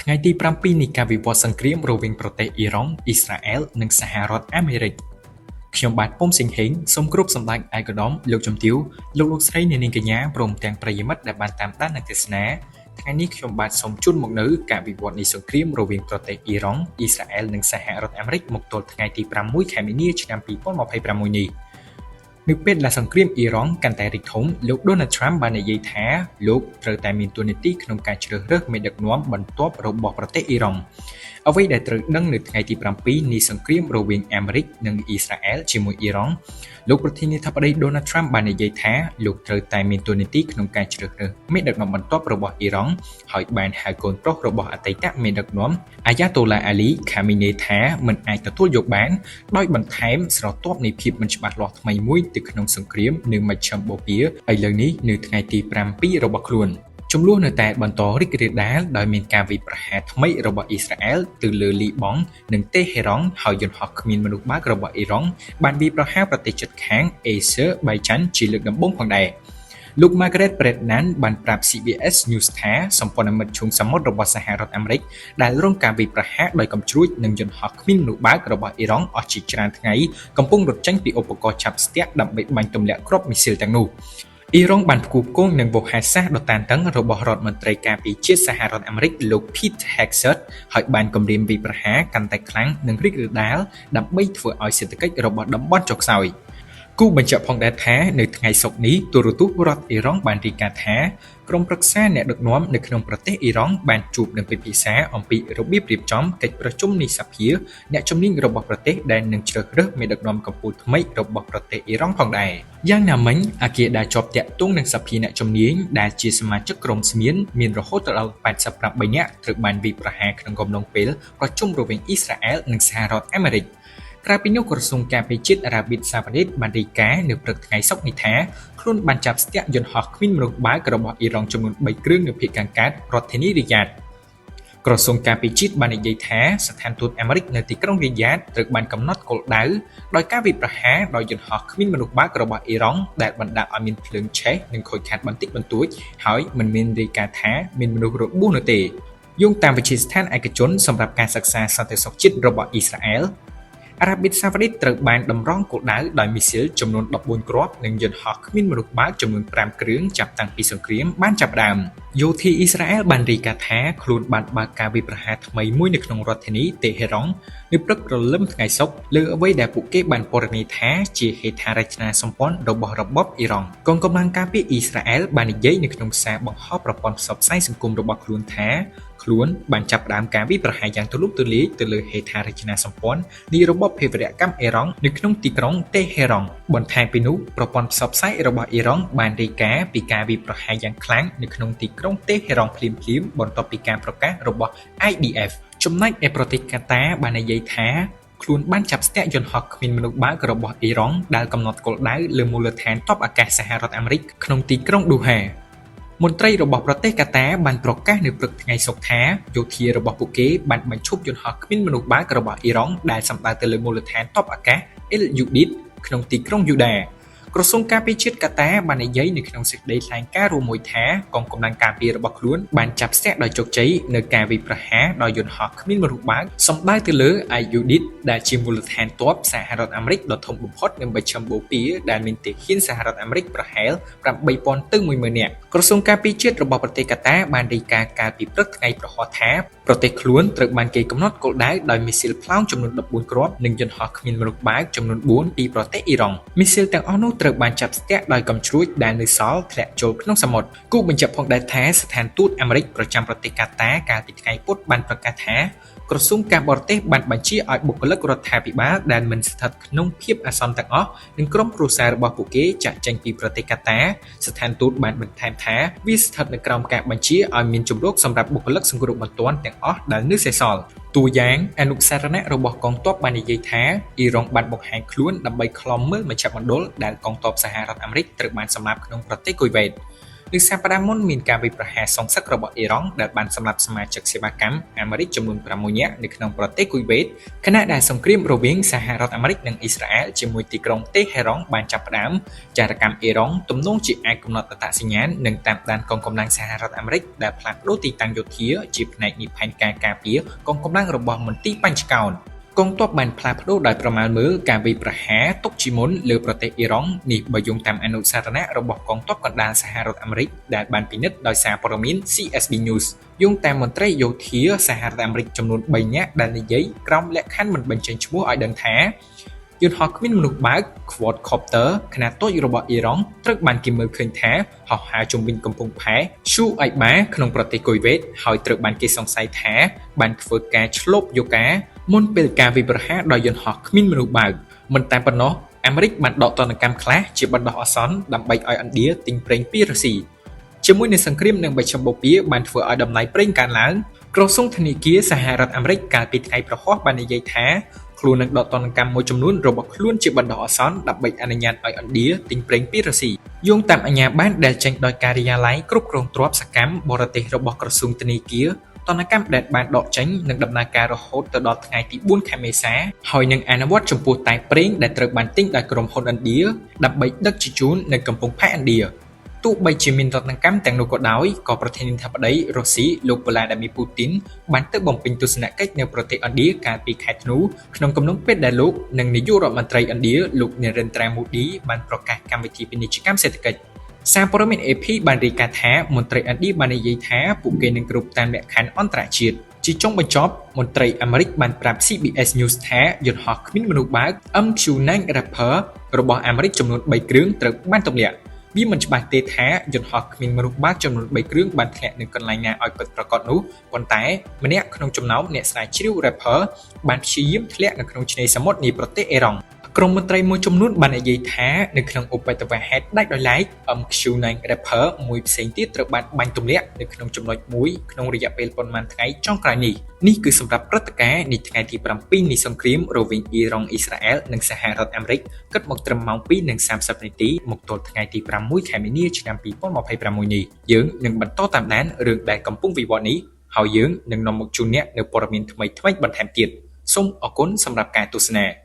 ថ្ងៃទី7នៃការវិវត្តសង្គ្រាមរវាងប្រទេសអ៊ីរ៉ង់អ៊ីស្រាអែលនិងសហរដ្ឋអាមេរិកខ្ញុំបាទពុំសិង្ហេងសូមគោរពសម្ដេចឯកឧត្តមលោកជំទាវលោកលោកស្រីអ្នកនាងកញ្ញាព្រមទាំងប្រិយមិត្តដែលបានតាមដាននិងទស្សនាថ្ងៃនេះខ្ញុំបាទសូមជូនមកនៅការវិវត្តនៃសង្គ្រាមរវាងប្រទេសអ៊ីរ៉ង់អ៊ីស្រាអែលនិងសហរដ្ឋអាមេរិកមកទល់ថ្ងៃទី6ខែមីនាឆ្នាំ2026នេះនៅពេលដែលសង្គ្រាមអ៊ីរ៉ង់កាន់តែរីកធំលោក Donald Trump បាននិយាយថាលោកត្រូវតែមានតួនាទីក្នុងការជ្រើសរើសមេដឹកនាំបន្ទាប់របស់ប្រទេសអ៊ីរ៉ង់អ្វីដែលត្រូវដឹងនៅថ្ងៃទី7នៃសង្គ្រាមរវាងអាមេរិកនិងអ៊ីស្រាអែលជាមួយអ៊ីរ៉ង់លោកប្រធានាធិបតី Donald Trump បាននិយាយថាលោកត្រូវតែមានតួនាទីក្នុងការជ្រើសរើសមេដឹកនាំបន្ទាប់របស់អ៊ីរ៉ង់ហើយបានហៅកូនប្រុសរបស់អតីតមេដឹកនាំអាយ៉ាតូឡាអាលីខាមីនេថាមិនអាចទទួលយកបានដោយបន្ថែមស្រទាប់នៃភាពមិនច្បាស់លាស់ថ្មីមួយទៅក្នុងសង្គ្រាមនៅមជ្ឈិមបូព៌ាឥឡូវនេះនៅថ្ងៃទី7របស់ខ្លួនជម្លោះនៅតែបន្តរីករាលដាលដោយមានការវាយប្រហារថ្មីរបស់អ៊ីស្រាអែលទៅលើលីបង់និងតេហេរ៉ង់ហើយយន្តហោះគ្មានមនុស្សបើករបស់អ៊ីរ៉ង់បានវាយប្រហារប្រទេសជិតខាងអេសឺបៃចាន់ជាលើកដំបូងផងដែរលោក Margaret Brennan បានប្រាប់ CBS News ថាសម្ព័ន្ធមិត្តឈូងសមុទ្ររបស់សហរដ្ឋអាមេរិកដែលរងការវាយប្រហារដោយកំជ្រួចនិងយន្តហោះគ្មានមនុស្សបើករបស់អ៊ីរ៉ង់អស់ជាច្រើនថ្ងៃកំពុងរត់ចេញពីឧបករណ៍ចាប់ស្ទាក់ដើម្បីបាញ់ទម្លាក់គ្រាប់មីស៊ីលទាំងនោះអ៊ីរ៉ង់បានផ្គូផ្គងនឹងវោហារសាស្ត្រដ៏តានតឹងរបស់រដ្ឋមន្ត្រីការពារជាតិសហរដ្ឋអាមេរិកលោក Pete Hegseth ហើយបានគំរាមវាយប្រហារកាន់តែខ្លាំងនិងរីករាលដាលដើម្បីធ្វើឲ្យសេដ្ឋកិច្ចរបស់តំបន់ចុះខ្សោយគូបញ្ជាក់ផងដែរថានៅថ្ងៃសុក្រនេះទូរទស្សន៍រដ្ឋអ៊ីរ៉ង់បានរាយការណ៍ថាក្រុមប្រឹក្សាអ្នកដឹកនាំនៅក្នុងប្រទេសអ៊ីរ៉ង់បានជួបនឹងពិភាក្សាអំពីរបៀបរៀបចំកិច្ចប្រជុំនៃសភាអ្នកជំនាញរបស់ប្រទេសដែលនឹងជ្រើសរើសមេដឹកនាំកំពូលថ្មីរបស់ប្រទេសអ៊ីរ៉ង់ផងដែរយ៉ាងណាមិញអាគារដែលជាប់ទាក់ទងនឹងសភាអ្នកជំនាញដែលជាសមាជិកក្រុមស្មៀនមានរហូតដល់88នាក់ត្រូវបានវាយប្រហារក្នុងកំឡុងពេលប្រជុំរវាងអ៊ីស្រាអែលនិងសហរដ្ឋអាមេរិកក្រៅពីនោះក្រសួងការពារជាតិអារ៉ាប៊ីសាអូឌីតបានរាយការណ៍នៅព្រឹកថ្ងៃសុក្រនេះថាខ្លួនបានចាប់ស្ទាក់យន្តហោះគ្មានមនុស្សបើករបស់អ៊ីរ៉ង់ចំនួន3គ្រឿងនៅភាគខាងកើតរដ្ឋធានីរីយ៉ាតក្រសួងការពារជាតិបាននិយាយថាស្ថានទូតអាមេរិកនៅទីក្រុងរីយ៉ាតត្រូវបានកំណត់គោលដៅដោយការវាយប្រហារដោយយន្តហោះគ្មានមនុស្សបើករបស់អ៊ីរ៉ង់ដែលបណ្ដាលឲ្យមានភ្លើងឆេះនិងខូចខាតបន្តិចបន្តួចហើយមិនមានរាយការណ៍ថាមានមនុស្សរបួសនោះទេយោងតាមវិទ្យាស្ថានឯកជនសម្រាប់ការសិក្សាសន្តិសុខជាតិរបស់អ៊ីស្រាអែលអារ៉ាប៊ីសាអូឌីតត្រូវបានតម្រង់គោលដៅដោយមីស៊ីលចំនួន14គ្រាប់និងយន្តហោះគ្មានមនុស្សបើកចំនួន5គ្រឿងចាប់តាំងពីសង្គ្រាមបានចាប់ផ្ដើមយោធាអ៊ីស្រាអែលបានរាយការណ៍ថាខ្លួនបានបើកការវាយប្រហារថ្មីមួយនៅក្នុងរដ្ឋធានីតេហេរ៉ង់នៅព្រឹកព្រលឹមថ្ងៃសុក្រលើអ្វីដែលពួកគេបានពណ៌នាថាជាហេដ្ឋារចនាសម្ព័ន្ធរបស់របបអ៊ីរ៉ង់កងកម្លាំងការពារអ៊ីស្រាអែលបាននិយាយនៅក្នុងសារបង្ហោះប្រព័ន្ធផ្សព្វផ្សាយសង្គមរបស់ខ្លួនថាខ្លួនបានចាប់ផ្ដើមការវាយប្រហារយ៉ាងទូលំទូលាយទៅលើហេដ្ឋារចនាសម្ព័ន្ធនៃរបបភេរវកម្មអ៊ីរ៉ង់នៅក្នុងទីក្រុងតេហេរ៉ង់បន្ថែមពីនោះប្រព័ន្ធផ្សព្វផ្សាយរបស់អ៊ីរ៉ង់បានរាយការណ៍ពីការវាយប្រហារយ៉ាងខ្លាំងនៅក្នុងទីក្រុងតេហេរ៉ង់ភ្លាមៗបន្ទាប់ពីការប្រកាសរបស់ IDF ចំណែកឯប្រទេសកាតាបាននិយាយថាខ្លួនបានចាប់ស្ទាក់យន្តហោះគ្មានមនុស្សបើករបស់អ៊ីរ៉ង់ដែលកំណត់គោលដៅលើមូលដ្ឋានទ័ពអាកាសសហរដ្ឋអាមេរិកក្នុងទីក្រុងឌូហាមន្ត្រីរបស់ប្រទេសកាតាបានប្រកាសនៅព្រឹកថ្ងៃសុក្រថាយោធារបស់ពួកគេបានបញ្ឈប់យន្តហោះគ្មានមនុស្សបើករបស់អ៊ីរ៉ង់ដែលសម្ដៅទៅលើមូលដ្ឋានទ័ពអាកាសអ៊ីលយូឌីតក្នុងទីក្រុងយូដាក្រសួងការពារជាតិកាតាបាននិយាយនៅក្នុងសេចក្តីថ្លែងការណ៍រួមមួយថាកងកម្លាំងការពាររបស់ខ្លួនបានចាប់ស្ទាក់ដោយជោគជ័យនៅការវាយប្រហារដោយយន្តហោះគ្មានមនុស្សបើកសម្ដៅទៅលើអាយូឌីតដែលជាមូលដ្ឋានទ័ពសហរដ្ឋអាមេរិកដ៏ធំបំផុតនៅមជ្ឈិមបូព៌ាដែលមានទាហានសហរដ្ឋអាមេរិកប្រហែល8000ទៅ10000នាក់ក្រសួងការពារជាតិរបស់ប្រទេសកាតាបានរាយការណ៍កាលពីព្រឹកថ្ងៃព្រហស្បតិ៍ថាប្រទេសខ្លួនត្រូវបានគេកំណត់គោលដៅដោយមីស៊ីលផ្លោងចំនួន14គ្រាប់និងយន្តហោះគ្មានមនុស្សបើកចំនួន4ពីប្រទេសអ៊ីរ៉ង់មីស៊ីលទាំងអស់នោះត្រូវបានចាប់ស្ទាក់ដោយកំជ្រួចដែលនៅសល់ធ្លាក់ចូលក្នុងសមុទ្រគូបញ្ជាក់ផងដែរថាស្ថានទូតអាមេរិកប្រចាំប្រទេសកាតាកាលពីថ្ងៃពុធបានប្រកាសថាក្រសួងការបរទេសបានបញ្ជាឲ្យបុគ្គលិករដ្ឋាភិបាលដែលមិនស្ថិតក្នុងភាពអាសន្នទាំងអស់និងក្រុមគ្រួសាររបស់ពួកគេចាកចេញពីប្រទេសកាតាស្ថានទូតបានបន្ថែមថាវាស្ថិតនៅក្រោមការបញ្ជាឲ្យមានជម្រកសម្រាប់បុគ្គលិកសង្គ្រោះបន្ទាន់ទាំងអស់ដែលនៅសេសសល់តួយ៉ាងអនុសារណៈរបស់កងទ័ពបាននិយាយថាអ៊ីរ៉ង់បានបង្ហាញខ្លួនដើម្បីឃ្លាំមើលមជ្ឈមណ្ឌលដែលកងទ័ពសហរដ្ឋអាមេរិកត្រូវបានសម្លាប់ក្នុងប្រទេសគុយវ៉េត នៅសប្តាហ៍មុនមានការវាយប្រហារសងសឹករបស់អ៊ីរ៉ង់ដែលបានសម្លាប់សមាជិកសេវាកម្មអាមេរិកចំនួន6នាក់នៅក្នុងប្រទេសគុយវ៉េតខណៈដែលសង្គ្រាមរវាងសហរដ្ឋអាមេរិកនិងអ៊ីស្រាអែលជាមួយទីក្រុងតេហេរ៉ង់បានចាប់ផ្ដើមចារកម្មអ៊ីរ៉ង់ទំនងជាអាចកំណត់អត្តសញ្ញាណនិងតាមដានកងកម្លាំងសហរដ្ឋអាមេរិកដែលផ្លាស់ប្ដូរទីតាំងយោធាជាផ្នែកនៃផែនការការពារកងកម្លាំងរបស់មន្ទីរបញ្ចកោណកងទ័ពបានផ្លាស់ប្ដូរដោយប្រមាណមើលការវាយប្រហារទុកជាមុនលើប្រទេសអ៊ីរ៉ង់នេះបើយោងតាមអនុស្សរណៈរបស់កងទ័ពកណ្ដាលសហរដ្ឋអាមេរិកដែលបានពិនិត្យដោយសារព័ត៌មាន CSB News យោងតាមមន្ត្រីយោធាសហរដ្ឋអាមេរិកចំនួន3នាក់ដែលនិយាយក្រោមលក្ខខណ្ឌមិនបញ្ចេញឈ្មោះឲ្យដឹងថាយន្តហោះគ្មានមនុស្សបើក Quadcopter ខ្នាតតូចរបស់អ៊ីរ៉ង់ត្រូវបានគេមើលឃើញថាហោះហើរជុំវិញកំពង់ផែស៊ូអៃបាក្នុងប្រទេសគុយវ៉េតហើយត្រូវបានគេសង្ស័យថាបានធ្វើការឈ្លបយកការមុនពេលការវាយប្រហារដោយយន្តហោះគ្មានមនុស្សបើកមិនតែប៉ុណ្ណោះអាមេរិកបានដកទណ្ឌកម្មខ្លះជាបណ្ដោះអាសន្នដើម្បីឲ្យឥណ្ឌាទិញប្រេងពីរុស្ស៊ីជាមួយនឹងសង្គ្រាមនិងបច្ចឹមបូព៌ាបានធ្វើឲ្យតម្លៃប្រេងកើនឡើងក្រសួងធនាគារសហរដ្ឋអាមេរិកកាលពីថ្ងៃព្រហស្បតិ៍បាននិយាយថាខ្លួននឹងដកទណ្ឌកម្មមួយចំនួនរបស់ខ្លួនជាបណ្ដោះអាសន្នដើម្បីអនុញ្ញាតឲ្យឥណ្ឌាទិញប្រេងពីរុស្ស៊ីយោងតាមអាជ្ញាប័ណ្ណដែលចេញដោយការិយាល័យគ្រប់គ្រងទ្រព្យសកម្មបរទេសរបស់ក្រសួងធនាគារទណ្ឌកម្មដែលបានដកចេញនឹងដំណើរការរហូតទៅដល់ថ្ងៃទី4ខែមេសាហើយនឹងអនុវត្តចំពោះតែប្រេងដែលត្រូវបានទិញដោយក្រុមហ៊ុនឥណ្ឌាដើម្បីដឹកជញ្ជូននៅកំពង់ផែឥណ្ឌាទោះបីជាមានទណ្ឌកម្មទាំងនោះក៏ដោយក៏ប្រធានាធិបតីរុស្ស៊ីលោកវ្លាឌីមៀរពូទីនបានទៅបំពេញទស្សនកិច្ចនៅប្រទេសឥណ្ឌាកាលពីខែធ្នូក្នុងកំឡុងពេលដែលលោកនិងនាយករដ្ឋមន្ត្រីឥណ្ឌាលោកនរិន្ទ្រាមូឌីបានប្រកាសកម្មវិធីពាណិជ្ជកម្មសេដ្ឋកិច្ចសារព័ត៌មាន AP បានរាយការណ៍ថាមន្ត្រីឥណ្ឌាបាននិយាយថាពួកគេនឹងគោរពតាមលក្ខខណ្ឌអន្តរជាតិជាចុងបញ្ចប់មន្ត្រីអាមេរិកបានប្រាប់ CBS News ថាយន្តហោះគ្មានមនុស្សបើក MQ-9 Reaper របស់អាមេរិកចំនួន3គ្រឿងត្រូវបានទម្លាក់វាមិនច្បាស់ទេថាយន្តហោះគ្មានមនុស្សបើកចំនួន3គ្រឿងបានធ្លាក់នៅកន្លែងណាឲ្យពិតប្រាកដនោះប៉ុន្តែម្នាក់ក្នុងចំណោមអ្នកស្រាវជ្រាវ Reaper បានព្យាយាមធ្លាក់នៅក្នុងឆ្នេរសមុទ្រនៃប្រទេសអ៊ីរ៉ង់ក្រុមមន្ត្រីមួយចំនួនបាននិយាយថានៅក្នុងឧបទ្ទវហេតុដាច់ដោយឡែក MQ-9 Reaper មួយផ្សេងទៀតត្រូវបានបាញ់ទម្លាក់នៅក្នុងចំណុចមួយក្នុងរយៈពេលប៉ុន្មានថ្ងៃចុងក្រោយនេះនេះគឺសម្រាប់ព្រឹត្តិការណ៍នៃថ្ងៃទី7នៃសង្គ្រាមរវាងអ៊ីរ៉ង់អ៊ីស្រាអែលនិងសហរដ្ឋអាមេរិកគិតមកត្រឹមម៉ោង2:30នាទីមកទល់ថ្ងៃទី6ខែមីនាឆ្នាំ2026នេះយើងនឹងបន្តតាមដានរឿងដែលកំពុងវិវត្តនេះហើយយើងនឹងនាំមកជូនអ្នកនូវព័ត៌មានថ្មីៗបន្ថែមទៀតសូមអរគុណសម្រាប់ការទស្សនា។